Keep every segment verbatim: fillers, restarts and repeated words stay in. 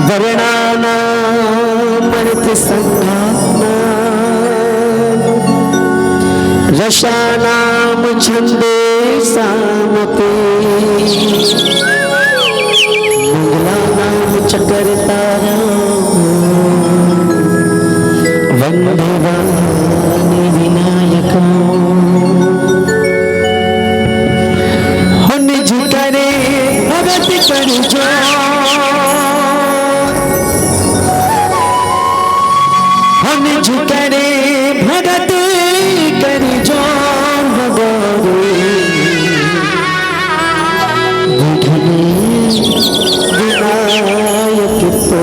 वर्णानां प्रतिसंख्यानां रसानां छन्दासामपि। मंगलानां च कर्तारं वन्दे वाणि विनायकम्। हो निज करे भगत कर जोर, हो निज करे भगत कर जोर, भगवान विघ्न विनायक तो।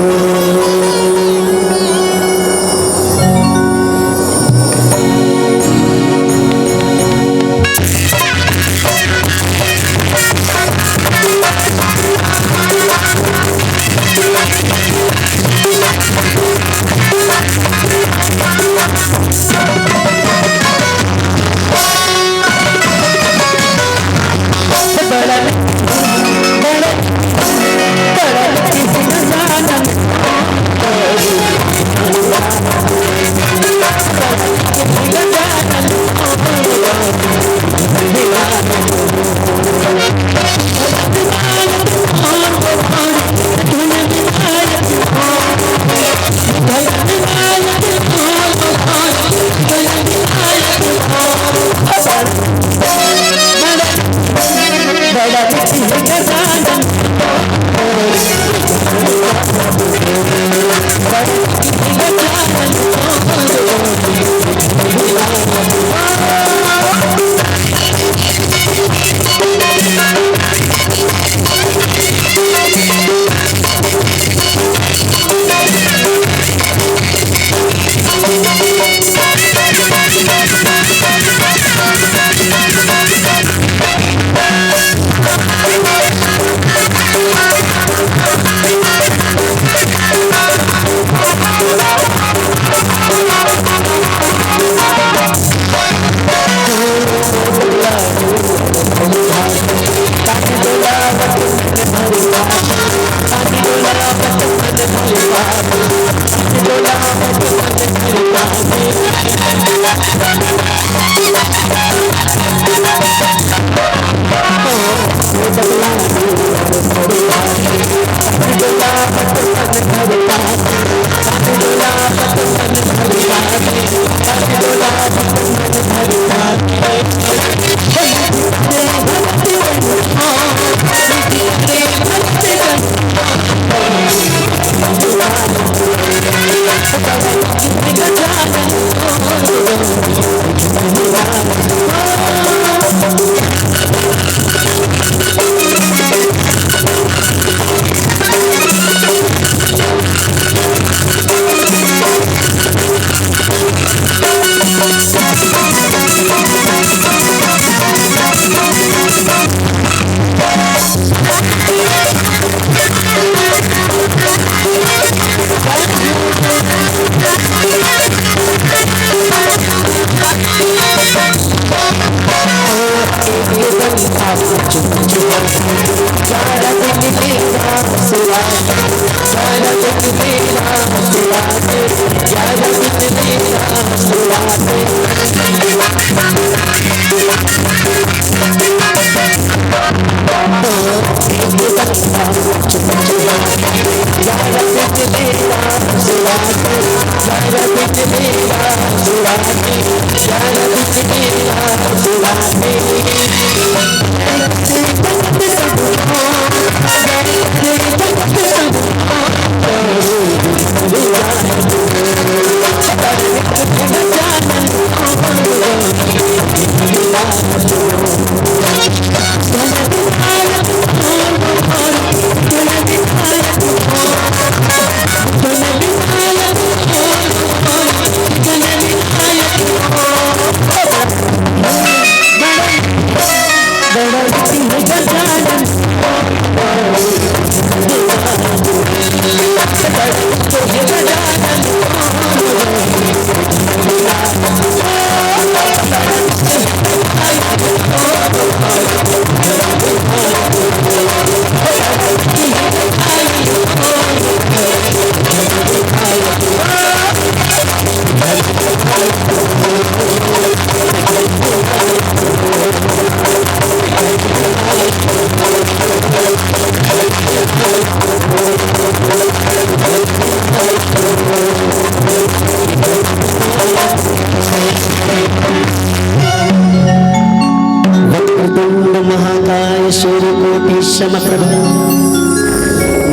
क्षम प्रभु।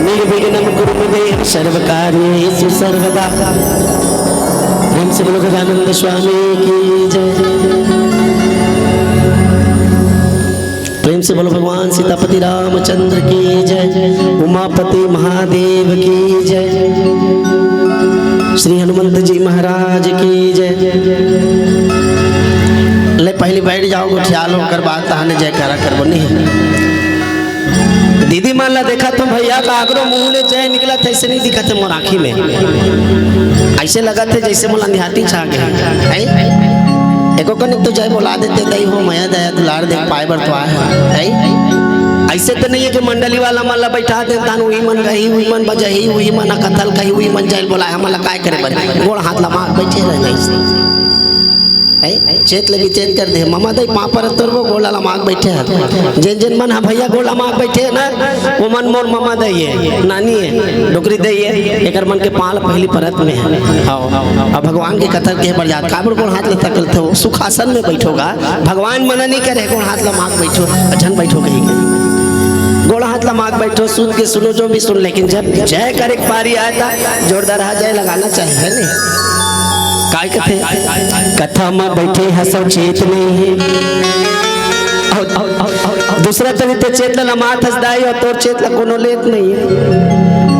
निर्विघ्नं कुरु मे देव सर्वकार्येषु सर्वदा। प्रेम से बोलो गजानंद स्वामी की जय। प्रेम से बोलो भगवान सीतापति रामचंद्र की जय, उमापति महादेव की जय, श्री हनुमंत जी महाराज की जय। ले पहली बैठ जाओ, गोठिया लो, ओकर बाद तहने जयकारा करबो। नहीं, दीदी मन ला देखत हूँ भैया, काकरो मुंह ले जय निकलत हे, अइसे नहीं दिखत हे मोर आँखी में। अइसे लगत हे जइसे मोला निहाती छा गे हे। एको कनिक तो जय बोला देते, दई हो मया दया दुलार दे पाए बर तो आए हे। अइसे तो नहीं हे कि मंडली वाला मन ला बैठा दे, तान उही मन गही, उही मन बजही, उही मन कथल कही, उही मन जय बोला हे, हमन ला काय करे बर? गोड़ हाथ लमा के बैठे रहना अइसे। हैं? चेत ले बिचेत कर दे। ममा दई पाँव पर तोरबो, गोड़ ला लमाक बैठे हे। जेन जेन मन ह भैया गोड़ लमाक बैठे हे ना, वो मन मोर ममा दई हे, नानी हे, डोकरी दई हे, एकर मन के पाँव ला पहली परत में हे। हाँ, अब भगवान के कथा के बर जात, काबर गोड़ हाथ ला तकलत हो, सुखासन में बैठो गा, भगवान मना नहीं करे गोड़ हाथ लमाक बैठो, झन बैठो कहीं के। गोड़ हाथ लमाक बैठो, सुन के सुनो जो भी सुन, लेकिन जब जय करे के पारी आए ता जोरदार हा जय लगाना चाहिए, है नहीं? काय कथे? कथा म बैठे हसव चेत नहीं हे। अउ, अउ, अउ, अउ, अउ दूसरा तरी ते चेत ल लमात हस दाई, अउ तोर चेत ल कोनो लेत नहीं हे।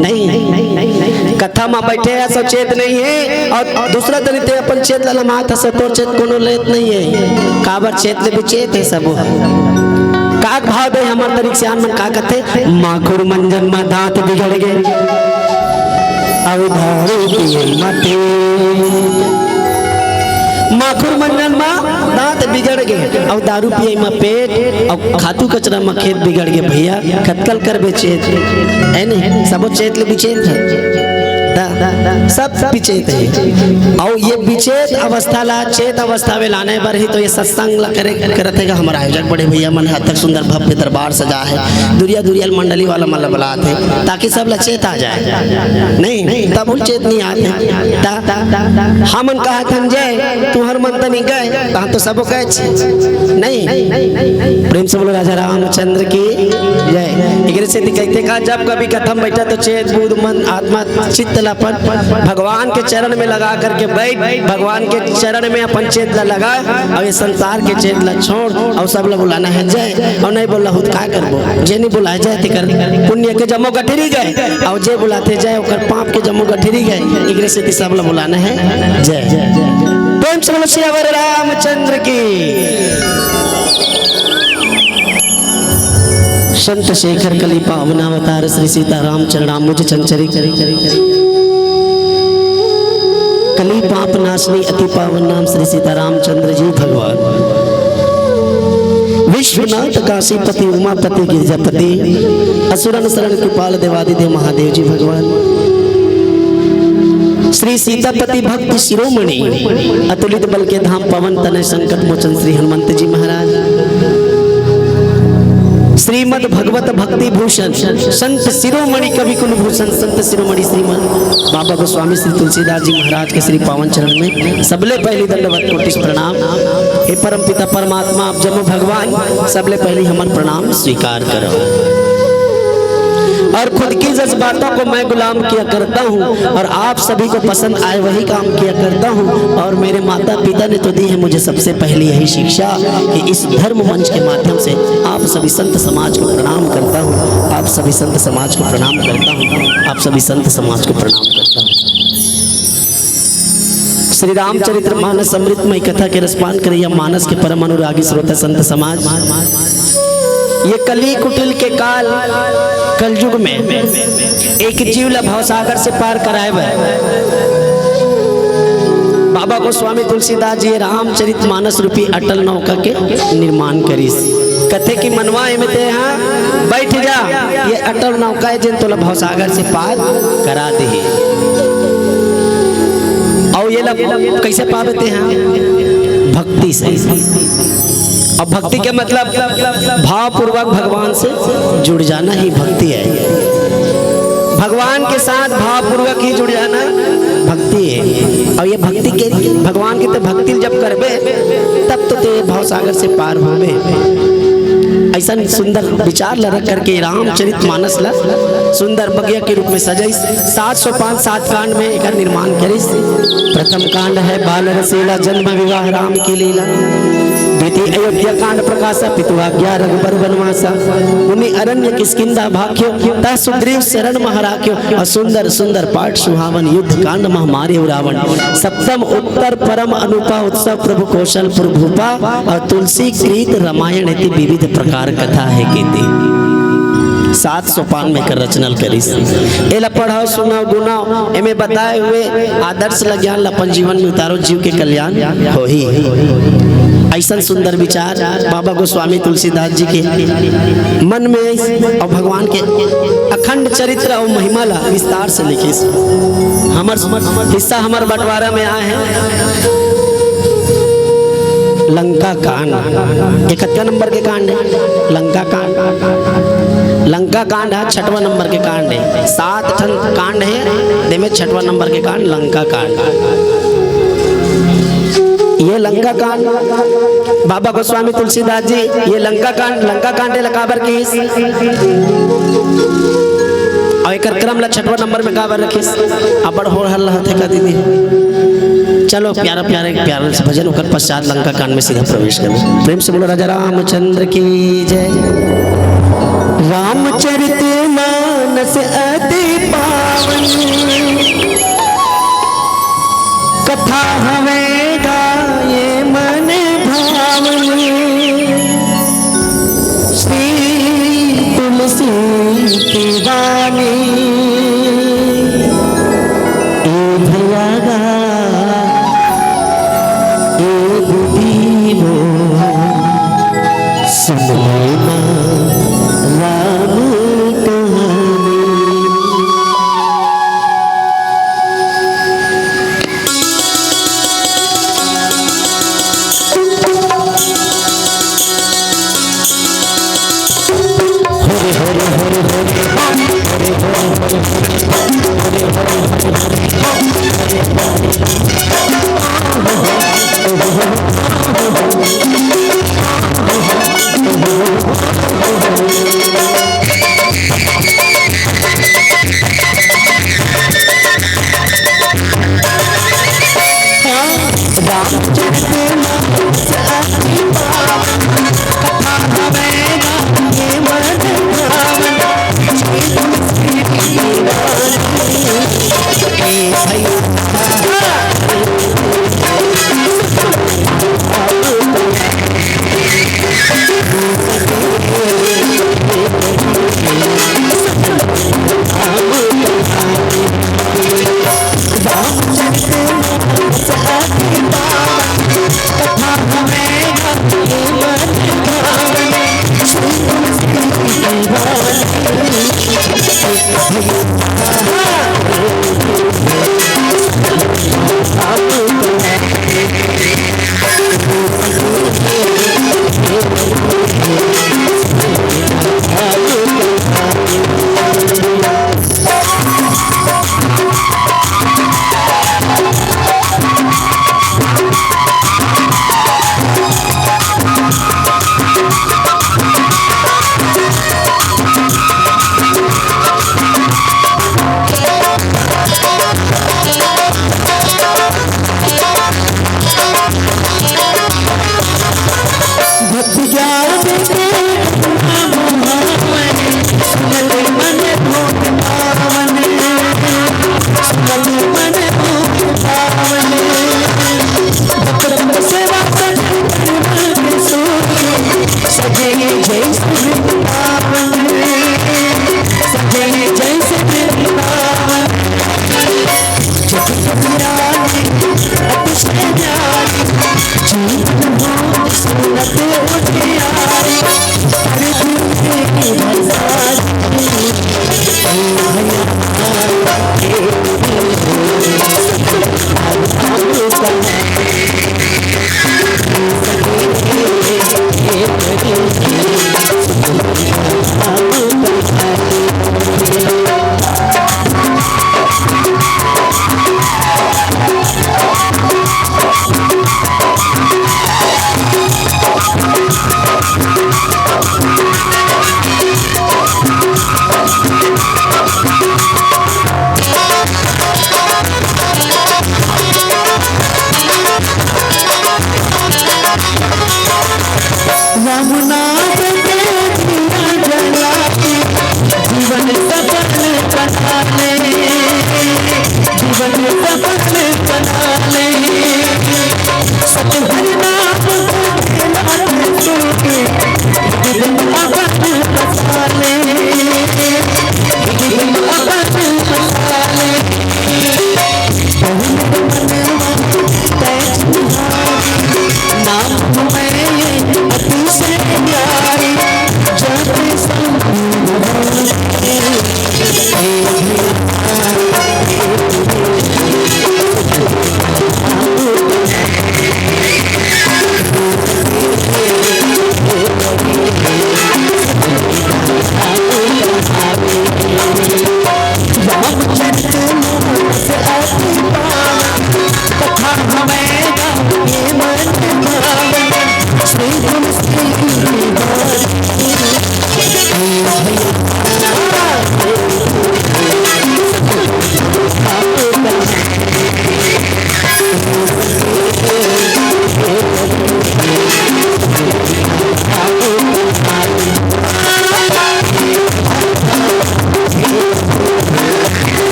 नहीं। कथा म बैठे हसव चेत नहीं हे, अउ दूसरा तरी ते अपन चेत ल लमात हस, तोर चेत कोनो लेत नहीं हे। काबर चेत ले बिचेत हे सबो। का भाव दे हमर तरीक सियान मन का कथे? माखुर मंजन म दांत बिगड़ गे, अउ दारू पिए म पेट। माखुर मंजन म दांत बिगड़ गे, अउ दारू पिए म पेट, अउ खातू कचरा म खेत बिगड़ गे भैया, कतकल करबे चेत, है नहीं? सबो चेत ले बिचेत हे। दा, सब बिचेत हे। अउ ये बिचेत अवस्था ला चेत अवस्था में लाने बर ही तो ये सत्संग ला करे, करत हे गा हमर आयोजक बड़े भैया मन ह अतक सुंदर भव्य दरबार सजा हे। दुरिया दुरिया ले मंडली वाला मन ला बलात हे ताकि सब ला चेत आ जाए। नहीं, तब चेत नहीं आत हे। ता, हमन कहत हन जय, तुहर मन तनी गए, तहाँ तो सबो कहे छे। नहीं, प्रेम से बोलो राजा रामचंद्र की जय। एकरे सेती कहिथे का, जब कभी कथा म बैठा तो चेत बुध मन आत्मा चित्त ला अपन भगवान के चरण में लगा करके बैठ, भगवान के चरण में अपन चेत ला लगा, अउ ये संसार के चेत ला छोड़, अउ सब ला बुलाना हे जय। अउ नहीं बोला हो त का करबो, जे नहीं बुलाए जय तेकर पुण्य के जम्मो गठरी गए, अउ जे बुलाथे जय ओकर पाप के जम्मो गठरी गए। एकरे सेती सब ला बुलाना हे जय। प्रेम से बोलो सियावर रामचंद्र की। संत शेखर कली पावन अवतार श्री सीताराम चरणाम्बुज चंचरी, कली पाप नाशनी अति पावन नाम श्री सीतारामचंद्र जी भगवान। विश्वनाथ काशीपति उमापति गिरिजापति असुरन शरण कृपाल देवादिदेव महादेव जी भगवान। श्री सीतापति भक्त शिरोमणि अतुलित बल के धाम पवन तनय संकट मोचन श्री हनुमंत जी महाराज। श्रीमद भगवत भक्ति भूषण संत शिरोमणि कवि कुलभूषण संत शिरोमणि श्रीमद बाबा गोस्वामी श्री तुलसीदास जी महाराज के श्री पावन चरण में सबले पहली दंडवत कोटि प्रणाम। हे परम पिता परमात्मा आप जम्मो भगवान सबले पहली हमर प्रणाम स्वीकार करो। और खुद की जज्बातों को मैं गुलाम किया करता हूँ और आप सभी को पसंद आए वही काम किया करता हूँ। और मेरे माता पिता ने तो दी है मुझे सबसे पहली यही शिक्षा कि इस धर्म मंच के माध्यम से आप सभी संत समाज को प्रणाम करता हूँ, आप सभी संत समाज को प्रणाम करता हूँ, आप सभी संत समाज को प्रणाम करता हूँ। श्री रामचरित्र मानस अमृतमय कथा के रसपान करैया मानस के परम अनुरागी श्रोता संत समाज, ये कली कुटिल के काल, कलयुग में एक जीव ला भवसागर से पार कराए बर बाबा गोस्वामी तुलसीदास जी रामचरित मानस रूपी अटल नौका के निर्माण करिस। कथे कि मनवा एमे ते हा बैठ जा, ये अटल नौका हे जेन तोला भवसागर से पार करा देही। अउ ये ला कैसे पाबे ते हा? भक्ति से। अब भक्ति के मतलब भावपूर्वक भगवान से जुड़ जाना ही भक्ति है। भगवान के साथ भावपूर्वक ही जुड़ जाना भक्ति है। अउ ये भक्ति के, भगवान के ते भक्ति जब करबे तब तो ते भवसागर से पार होबे। अइसन सुंदर विचार ला रख करके रामचरित मानस ला सुंदर बगिया के रूप में सजाइस। सात सौ पाँच सात कांड में एकर निर्माण करिस। प्रथम कांड है बाल रसीला, जन्म विवाह राम की लीला। द्वितीय अयोध्या कांड प्रकाशा, पितु आज्ञा रघुबर वनवासा। मुनि अरण्य किष्किंधा भाख्यो, तह सुग्रीव शरण मह राख्यो। और सुंदर सुंदर पाठ सुहावन, युद्ध कांड मह मारे रावण। सप्तम उत्तर परम अनुपा, उत्सव प्रभु कौशलपुर भूपा। और तुलसी कृत रामायण इति विविध प्रकार कथा है केती। सात सोपान में कर रचना ल करिस। एला पढ़व, सुनव, गुनव, एमे बताए हुए आदर्श ल, ज्ञान ल अपन जीवन में उतारो, जीव के कल्याण होही। अइसन सुंदर विचार बाबा गोस्वामी तुलसीदास जी के मन में आइस और भगवान के अखंड चरित्र और महिमा ला विस्तार से लिखिस। हमर हिस्सा, हमर बंटवारा में आए हैं लंका कांड। ये कतका नंबर के कांड है? लंका कांड। लंका कांड है, छठवां नंबर के कांड है। सात ठन कांड है, देमे छठवां नंबर के कांड लंका कांड। ये लंका कांड, बाबा गोस्वामी तुलसीदास जी ये लंका कांड, लंका कांड ला काबर किस और एकर क्रम ला छठवां नंबर में काबर रखिस? अबड़ हो हल्ला होथे का दीदी? चलो प्यारा प्यारा एक प्यारा से भजन, ओकर पश्चात लंका कांड में सीधा प्रवेश करबो। प्रेम से बोलो राजा रामचंद्र की जय। रामचरित मानस अति पावन, कथा हवे गाये मन भावन। श्री तुलसी की वाणी, ए भैया गा, ए बुद्धि वो, सुन ले ना राम कहानी।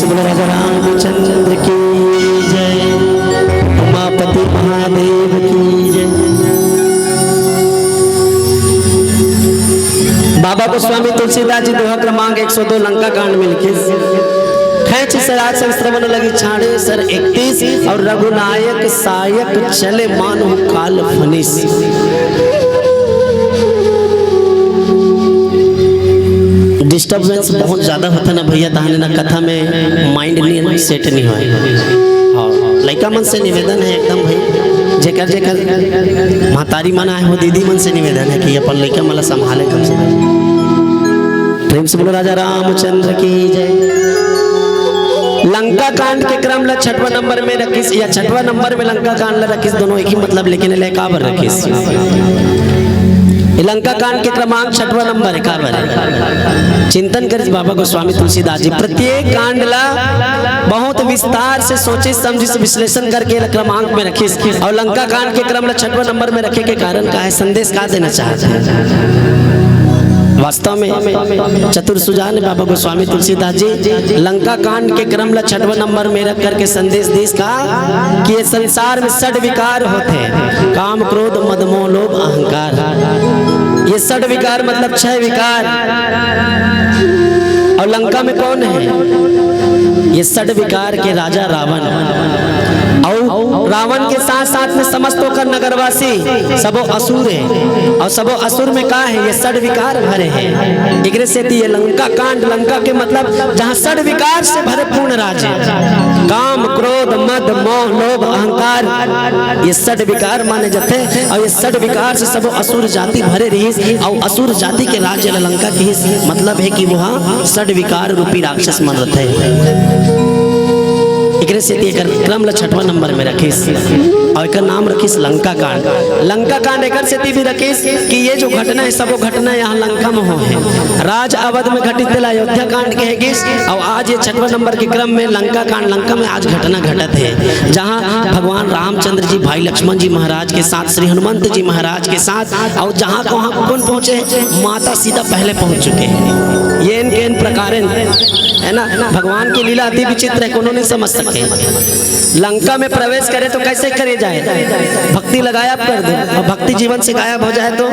बोलो राजा रामचंद्र की जय, उमापति महादेव की जय। बाबा गोस्वामी तुलसीदास जी दोहा क्रमांक एक सौ दो लंका कांड में लिखिस, खैंच सराय संग श्रवण लगी छाड़े सर इकतीस, और रघुनायक सायक चले मानो काल फनिस। डिस्टर्बेंस बहुत ज्यादा होथे ना भैया, तहाने ना कथा में माइंड नहीं सेट नहीं होय। हाँ, लइका मन से निवेदन है एकदम भाई, जेकर जेकर महतारी मन आए हो, दीदी मन से निवेदन है कि अपन लइका मन ला संभाले कम से कम। प्रेम से बोलो राजा रामचंद्र की जय। लंका कांड के क्रम ला छठवां नंबर में रखिस या छठवां नंबर में लंका कांड ला रखिस, दोनों एक ही मतलब, लेकिन ले काबर रखिस? ये लंका कांड के क्रमांक छठवां नंबर है, काबर है? चिंतन करिस बाबा गोस्वामी तुलसीदास जी, प्रत्येक कांड ला बहुत विस्तार से सोचिस समझिस, विश्लेषण करके ला क्रमांक में रखिस, और लंका कांड के क्रम ला छठवां नंबर में रखे के कारण का है, संदेश का देना चाहत है? वास्तव में चतुर सुजान बाबा गोस्वामी तुलसीदास जी लंका कांड के क्रम ला छठवां नंबर में रख करके संदेश दिस का कि ये संसार में षड विकार होथे, काम, क्रोध, मद, मोह, लोभ, अहंकार। ये षड विकार मतलब छह विकार। और लंका में कौन है? ये षड विकार के राजा रावण। और रावण के साथ साथ में समस्त ओकर नगरवासी सबो असुर है। और सबो असुर में का है? ये षड विकार भरे हैं। एकरे सेती ये लंका कांड, लंका के मतलब जहाँ षड विकार से भरे पूर्ण राज्य, काम, क्रोध, मद, मोह, लोभ, अहंकार, ये षड विकार माने जाथे। और ये षड विकार से सबो असुर जाति भरे रहिस, और असुर जाति के राज्य ला लंका किहिस। मतलब है कि वहाँ षड विकार रूपी राक्षस मन रथे। एकरे सेती एकर क्रम ला छठवां नंबर में रखिस, और एकर नाम रखिस लंका कांड। लंका कांड एकर सेती भी रखिस कि ये जो घटना है, सबो घटना यहाँ लंका में हो है। राज अवध में घटित ला अयोध्या कांड कहे गिस, और आज ये छठवां नंबर के क्रम में लंका कांड, लंका में आज घटना घटत है, जहाँ भगवान रामचंद्र जी, भाई लक्ष्मण जी महाराज के साथ, श्री हनुमंत जी महाराज के साथ, और जहाँ को वहाँ कौन पहुँचे? माता सीता पहले पहुँच चुके हैं। ये इनके इन प्रकार है ना, भगवान की लीला अति विचित्र है, कोनो नहीं समझ सके। लंका में प्रवेश करे तो कैसे करे जाए? भक्ति लगाए आप कर दो, और भक्ति जीवन से गायब हो जाए तो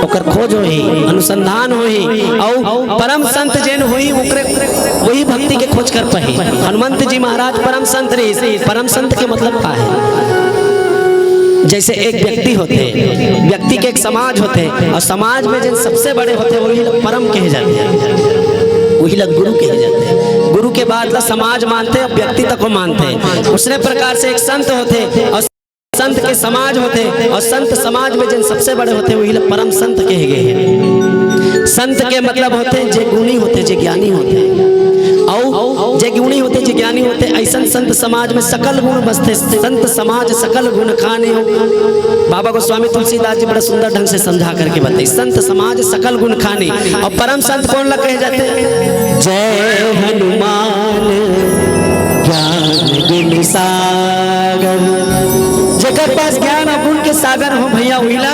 ओकर खोज होही, अनुसंधान होही, और परम संत जेन होही, ओकरे, वही भक्ति के खोज कर पाही। हनुमंत जी महाराज परम संत रहिस। परम संत के मतलब का है? जैसे एक व्यक्ति होथे, व्यक्ति के एक समाज होथे, और समाज में जेन सबसे बड़े होथे, वही ला परम कहे जाथे, वही ला गुरु कहे जाथे। गुरु के बाद ला समाज मानथे, और व्यक्ति तक को मानथे। उसने प्रकार से एक संत होथे, और संत के समाज होथे, और संत समाज में जेन सबसे बड़े होथे, वही ला परम संत कहे गए हैं। संत के मतलब होथे जे गुणी होथे, जे ज्ञानी होथे, और जे गुणी होथे, जे ज्ञानी होथे, ऐसन संत समाज में सकल गुण बसथे। संत समाज सकल गुण खानी हो। बाबा गोस्वामी तुलसीदास जी बड़ा सुंदर ढंग से समझा करके बताई, संत समाज सकल गुण खानी। और परम संत कौन ला कहे जाथे? जय हनुमान ज्ञान गुण सागर। जेकर पास ज्ञान और गुण के सागर हो भैया, उहिला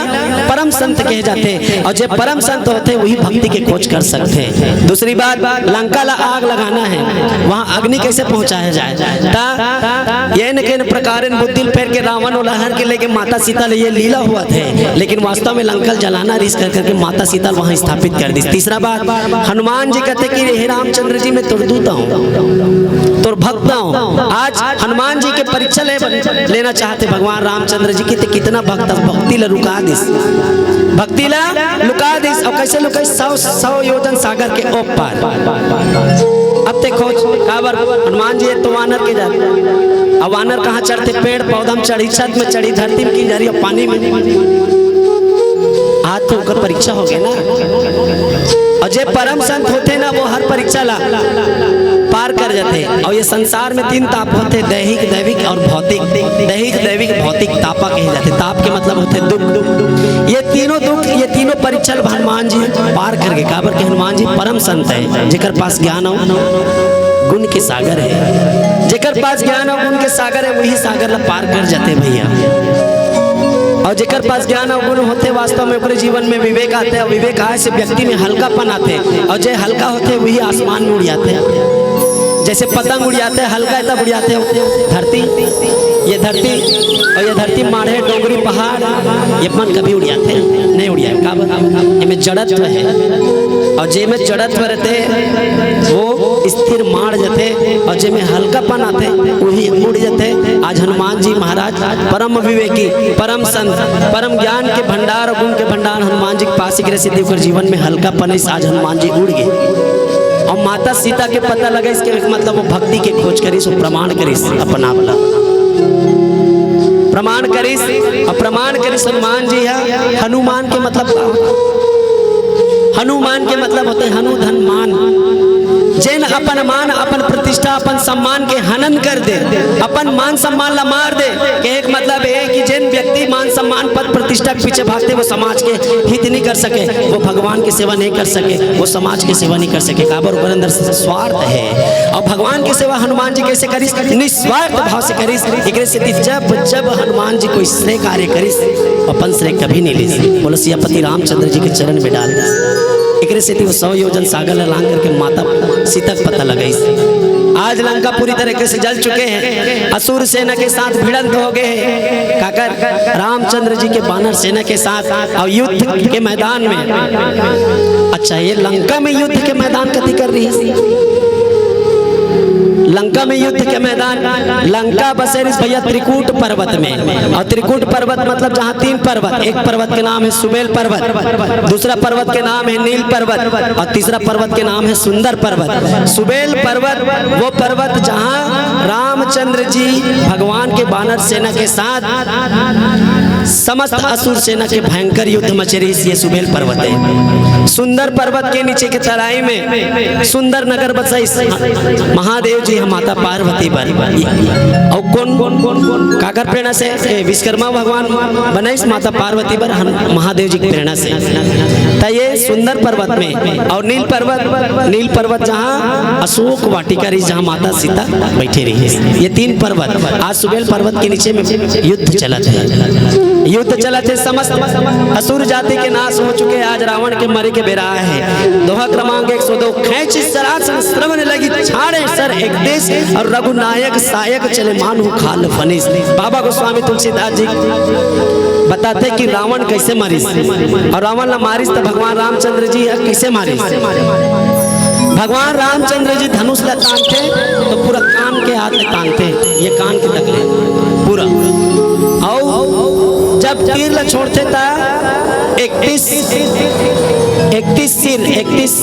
परम संत कहे जाथे। और जे परम संत होथे, वही भक्ति के खोज कर सकथे। दूसरी बात, लंका ला आग लगाना है, वहाँ अग्नि कैसे पहुँचाया जाए? ता ये न के प्रकार बुद्धि ल फेर के रावण ओला हर के लेके माता सीता ले ये लीला हुआ थे, लेकिन वास्तव में लंका ल जलाना रिस कर करके माता सीता ल वहाँ स्थापित कर दिस। तीसरा बात, हनुमान जी कहते कि हे रामचंद्र जी, मैं तोर दूत हूँ, तोर भक्त हूँ। आज हनुमान जी के परीक्षा ले, लेना चाहते भगवान रामचंद्र जी की, ते कितना भक्त, भक्ति ल रुका दिस, भक्ति ल लुका दिस। और कैसे लुकाई? सौ, सौ योजन सागर के ओप पार। अब ते खोज, काबर हनुमान जी एक तो वानर के जात, अब वानर कहाँ चढ़ते? पेड़ पौधा में चढ़ी, छत में चढ़ी, धरती में की जा रही, अब पानी में। आज तो ओकर परीक्षा हो गया ना। और जे परम संत होते ना, वो हर परीक्षा ला पार कर जाते। और ये संसार में तीन ताप होते, दैहिक, दैविक और भौतिक। दैहिक, दैविक, भौतिक तापा कहे जाते। ताप के मतलब होते दुख। ये तीनों दुख, ये तीनों परीक्षा ल हनुमान जी पार कर गए। काबर के हनुमान जी परम संत है, जेकर पास ज्ञान और गुण के सागर है। जेकर पास ज्ञान और गुण के सागर है, वही सागर ला पार कर जाते भैया। अउ जेकर पास ज्ञान अउ गुण होथे, वास्तव में ओकरे जीवन में विवेक आथे, अउ विवेक आए से व्यक्ति में हल्कापन आथे, अउ जे हल्का होथे, वही आसमान में उड़ जाथे। जैसे पतंग उड़ जाथे, हल्का हे तब उड़ जाथे धरती। ये धरती अउ ये धरती, माढ़े, डोंगरी, पहाड़, ये मन कभी उड़ जाथे? नहीं उड़ जाए। काबर? एमे जड़त्व हे। अउ जेमे जड़त्व रहिथे, वो स्थिर माढ़ जाथे, अउ जेमे हल्कापन आथे, वही उड़ जाथे। आज हनुमान जी महाराज परम विवेकी, परम संत, परम ज्ञान के भंडार अउ गुण के भंडार हनुमान जी के पास इकरे सेती ओकर जीवन में हल्कापन आइस। आज हनुमान जी उड़ गे। अउ माता सीता के पता लगे, इसके मतलब वो भक्ति के खोज करिस, वो प्रमाण करिस अपन आप ला। प्रमाण करिस, अउ प्रमाण करिस हनुमान जी ह। हनुमान के मतलब का? हनुमान के मतलब होथे हनु धन मान। जेन अपन मान, अपन प्रतिष्ठा, अपन सम्मान के हनन कर दे, अपन मान सम्मान ला मार दे, कहे के मतलब ये कि जेन व्यक्ति मान सम्मान, पद प्रतिष्ठा के पीछे भागथे, वो समाज के हित नहीं कर सके, वो भगवान के सेवा नहीं कर सके, वो समाज के सेवा नहीं कर सके। काबर? ओकर अंदर स्वार्थ हे। अउ भगवान के सेवा हनुमान जी कैसे करिस? निस्वार्थ भाव से करिस। एकरे सेती जब जब हनुमान जी कोई श्रेय कार्य करिस, अपन श्रेय कभी नहीं लिस। बोलो, सियापति रामचंद्र जी के चरण में डाल दिस। एकरे सेती वो सौ योजन सागर ला लांघ करके माता सीता के पता लगाइस। आज लंका पूरी तरीके से जल चुके हे, असुर सेना के साथ भिड़ंत हो गे हे। काकर? रामचंद्र जी के बानर सेना के साथ अउ युद्ध के मैदान में। अच्छा, ये लंका में युद्ध के मैदान कती कर रहिस? लंका में युद्ध के मैदान, लंका बसे रहिस भैया त्रिकूट पर्वत में। अउ त्रिकूट पर्वत मतलब जहाँ तीन पर्वत, एक पर्वत के नाम हे सुबेल पर्वत, दूसरा पर्वत के नाम हे नील पर्वत, अउ तीसरा पर्वत के नाम हे सुंदर पर्वत। सुबेल पर्वत वो पर्वत जहाँ रामचंद्र जी भगवान के बानर सेना के साथ समस्त असुर सेना के भयंकर युद्ध मचे रहिस, ये सुबेल पर्वत हे। सुंदर पर्वत के नीचे के तराई में सुंदर नगर बसाइस महादेव जी ह माता पार्वती बर। अउ कोन, काकर प्रेरणा से? ए, विश्वकर्मा भगवान बनाइस माता पार्वती बर, हम, महादेव जी के प्रेरणा से। त ये सुंदर पर्वत में अउ नील पर्वत, नील पर्वत जहाँ अशोक वाटिका रहिस, जहाँ माता सीता बैठे रहिस, ये तीन पर्वत। आज सुबेल पर्वत के नीचे में युद्ध चलत हे, युद्ध चलत हे। समस्त असुर जाति के नाश हो चुके। आज रावण के मरे के बेरा हे। दोहा क्रमांक एक सौ दो, खींचि सरासन श्रवण लगी, छाड़े सर इकतीस, अउ रघुनायक सायक चले मानु खाल फनीस। बाबा गोस्वामी तुलसीदास जी बताथे कि रावण कैसे मारिस, अउ रावण ला मारिस त भगवान रामचंद्र जी ह कैसे मारिस। भगवान रामचंद्र जी धनुष ला तानथे त पूरा कान के हाथ ले तानथे, ये कान के तक ले पूरा। अउ जब तीर ला छोड़थे त इकतीस, इकतीस सिर, इकतीस।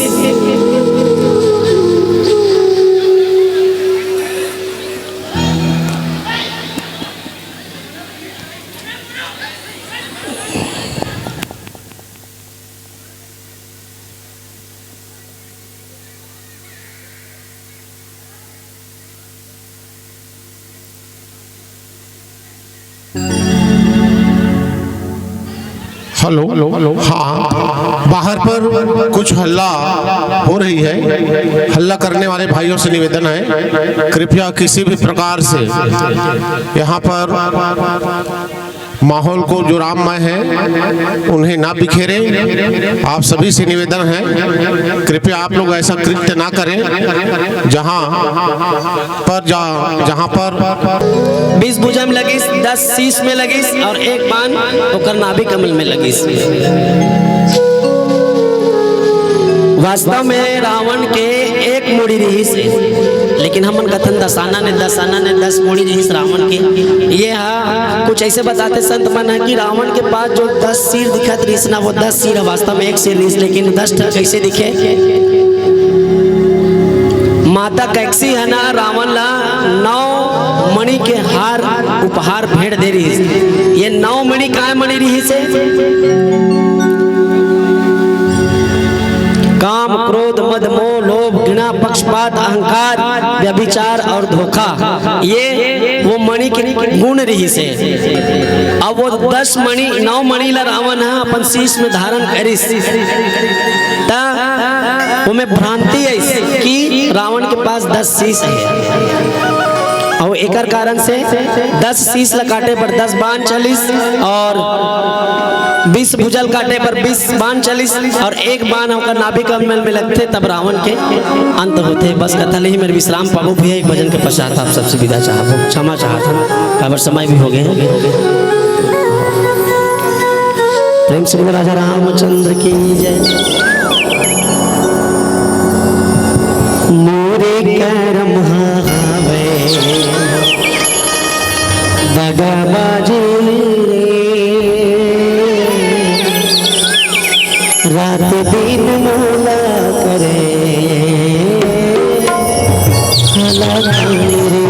Hello, hello, hello. हाँ, बाहर पर कुछ हल्ला हो रही है। हल्ला करने वाले भाइयों से निवेदन है, कृपया किसी भी प्रकार से यहाँ पर माहौल को जो राममय है, उन्हें ना बिखेरें। आप सभी से निवेदन है, कृपया आप लोग ऐसा कृत्य ना करें, जहाँ पर जा, जहाँ पर बीस भुजा में लगिस, दस शीश में लगिस अउ एक बान ओकर नाभि कमल में लगिस। वास्तव में रावण के एक मुड़ी रिहिस हे, लेकिन हमन कथन दसानन हे, दसानन हे, दस मुड़ी रिहिस रावण के। ये हा कुछ ऐसे बताथे संत मन ह कि रावण के पास जो दस सिर दिखत रिहिस ना, वो दस सिर ह, वास्तव में एक सिर रिहिस, लेकिन दस ठन कैसे दिखे? माता कैकसी ह ना रावण ला नौ मणि के हार उपहार भेंट दे रिहिस। ये नौ मणि काय मणि रिहिस हे? काम, क्रोध, मद, मोह, लोभ, घृणा, पक्षपात, अहंकार, व्यभिचार अउ धोखा, ये वो मणि के गुण रिहिस हे। अब वो दस मणि, नौ मणि ला रावण ह अपन शीश में धारण करिस, त ओमे भ्रांति आइस कि रावण के पास दस शीश हे। अउ एकर कारण से दस शीश ल काटे पर दस बाण चलिस और बीस भुजा ल काटे पर बीस बाण चलिस और एक बाण ओकर नाभि कमल में लगथे, तब रावण के अंत होथे। बस कथा ले ही मेर विश्राम पाबो भैया। एक भजन के पश्चात आप सबसे विदा चाहबो, क्षमा चाहत हन, काबर समय भी हो गए हे। प्रेम से बोलो राजा रामचंद्र की जय। मोरे करम हावय दगाबाजी रे, रात दिन मोला करे हलाकानी रे।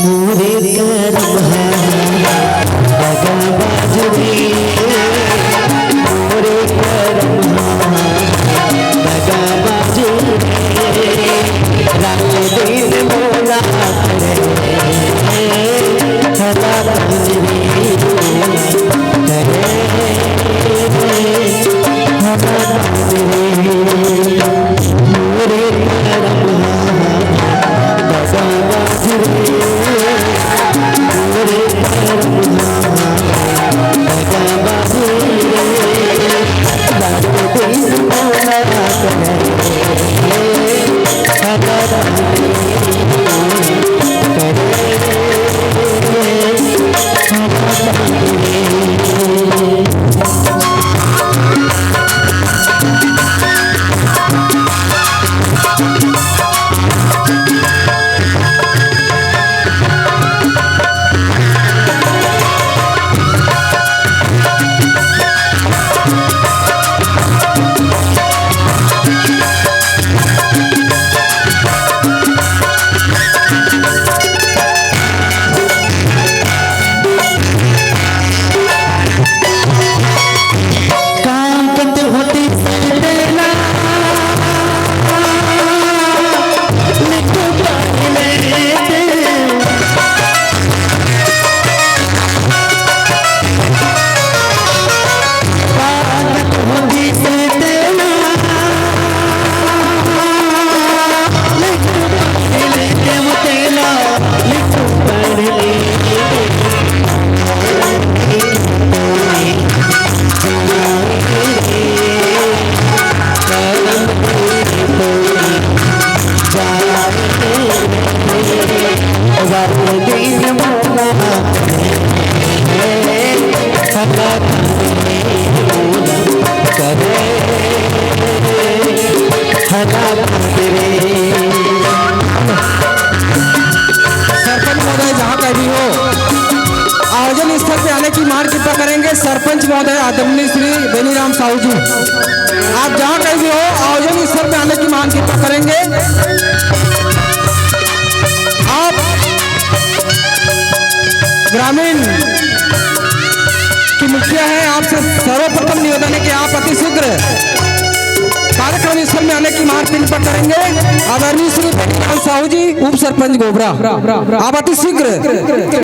मोरे करम हा दगाबाज रे, मोरे करम हा दगाबाज रे, रात दिन मोला करे हलाकानी रे, करे हलाकानी रे। मोरे करम हा दगाबाज रे, मोरे करम हा दगाबाज रे, रात दिन मोला करे हलाकानी रे, करे हलाकानी रे। सरपंच महोदय, जहाँ कहीं भी हो, आयोजन स्थल पे आने की महान कृपा करेंगे। सरपंच महोदय आदरणीय श्री बेनीराम साहू जी, आप जहाँ कहीं भी हो, आयोजन स्थल पे आने की महान कृपा करेंगे। आप ग्रामीण की मुखिया है, आपसे सर्वप्रथम निवेदन है कि आप अति शीघ्र कार्यक्रम स्थल में आने की महान कृपा करेंगे। आदरणीय श्री बेनीराम साहू जी, उप सरपंच गोबरा, आप अति शीघ्र